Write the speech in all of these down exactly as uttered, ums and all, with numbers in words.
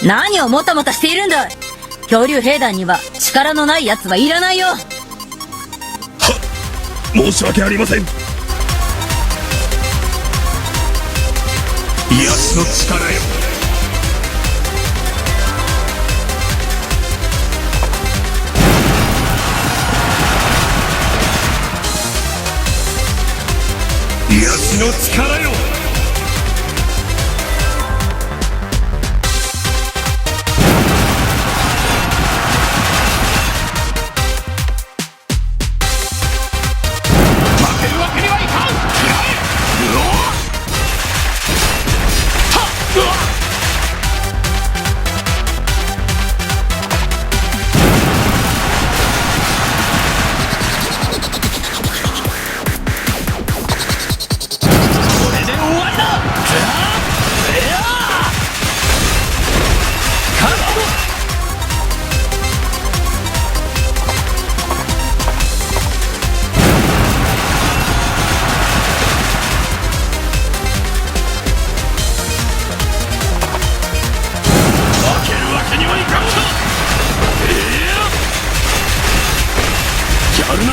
何をもたもたしているんだ。恐竜兵団には力のない奴はいらないよ。は、申し訳ありません。癒しの力よ。癒しの力よ。負けるわけにはいかん。うわっ！はっ！うわっ！これで終わりだ！うわっ！うわっ！負けるわけにはいかんぞ！いや！やるな！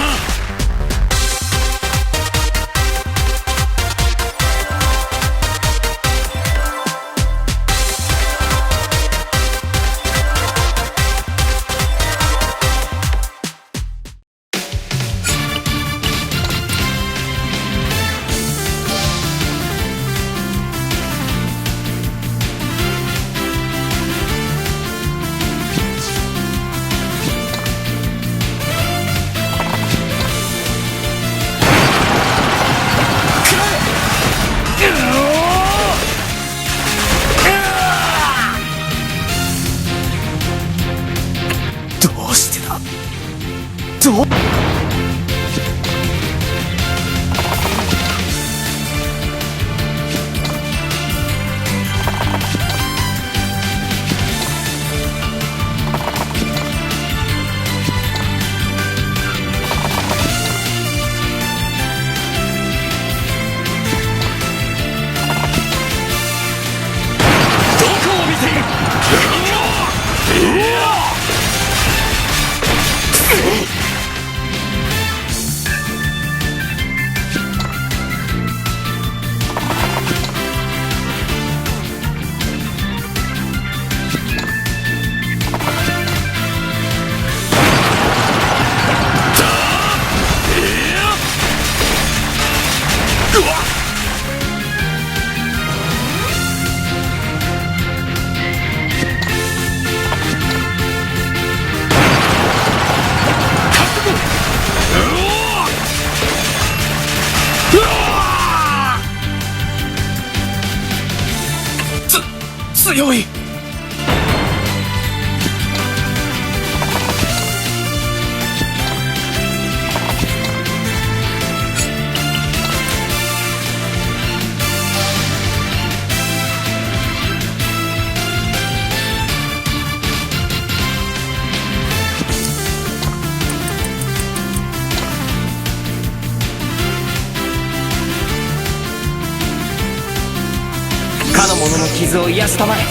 どうしてだ？どう？どこを見ている！つ、強い。かの者の傷を癒したまえ。こ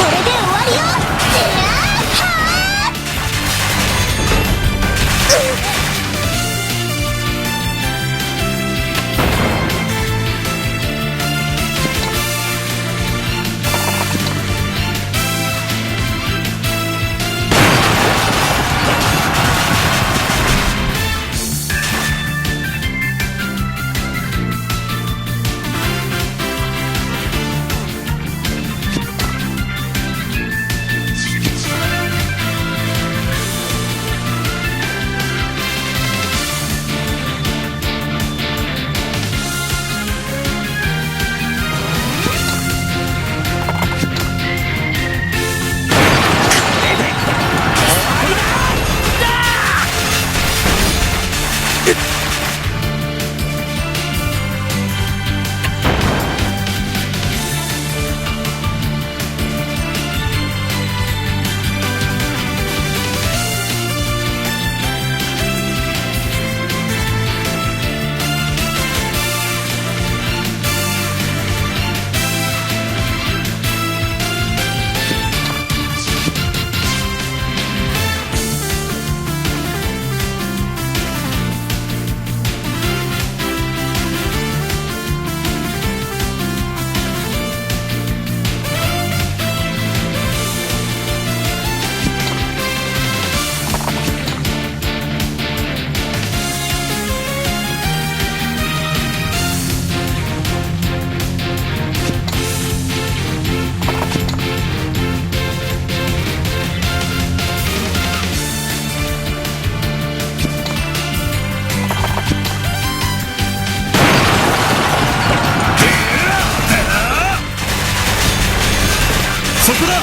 れで終わりよ。いやーはー！そこだ。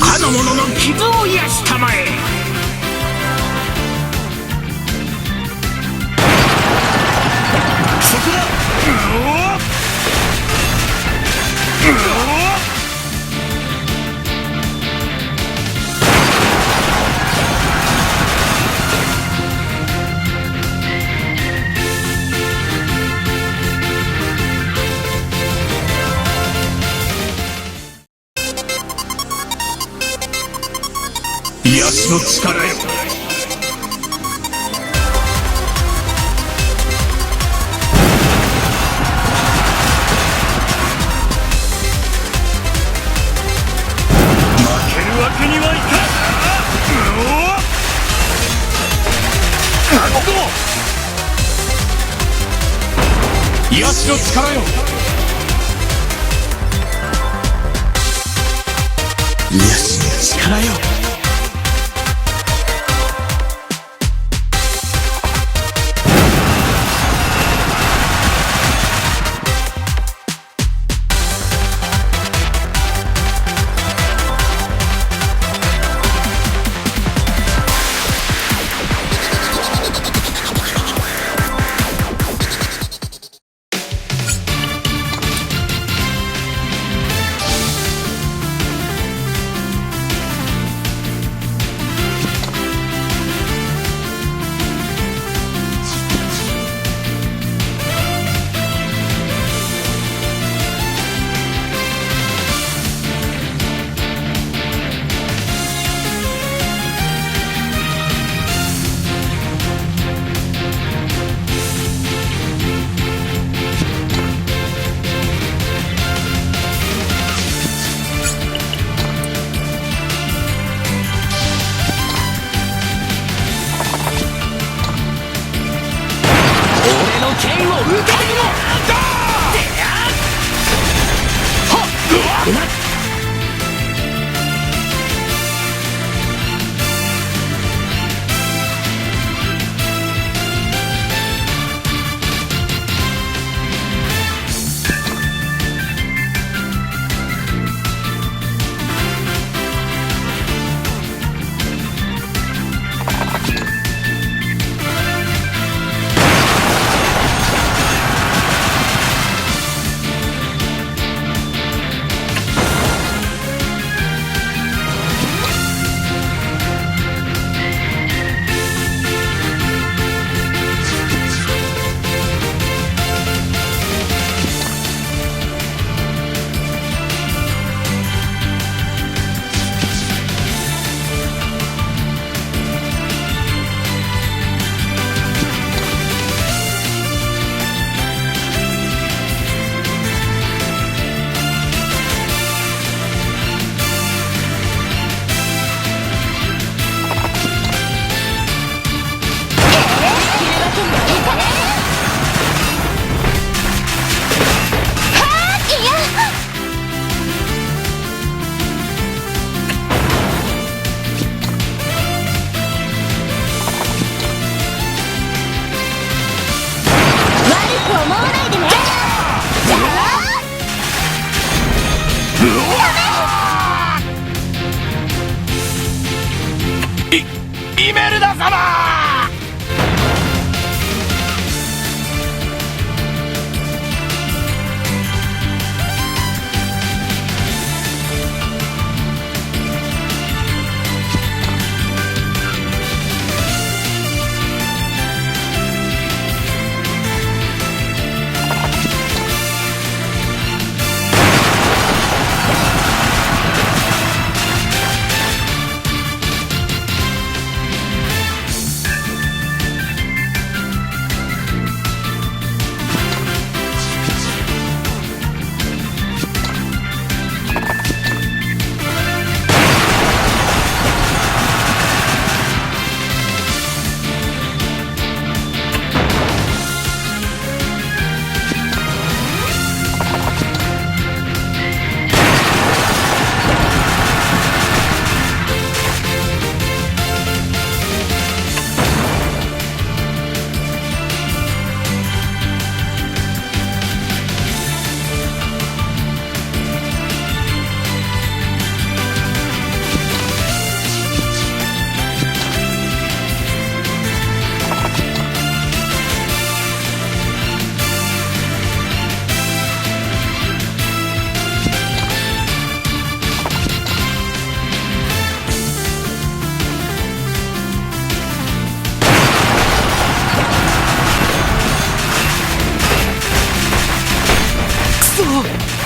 かの者の傷を癒したまえ。そこだ。癒しの力よ。負けるわけにはいかん。うおっと！癒しの力よ。癒しの力よ。Merda sana! Cazzo!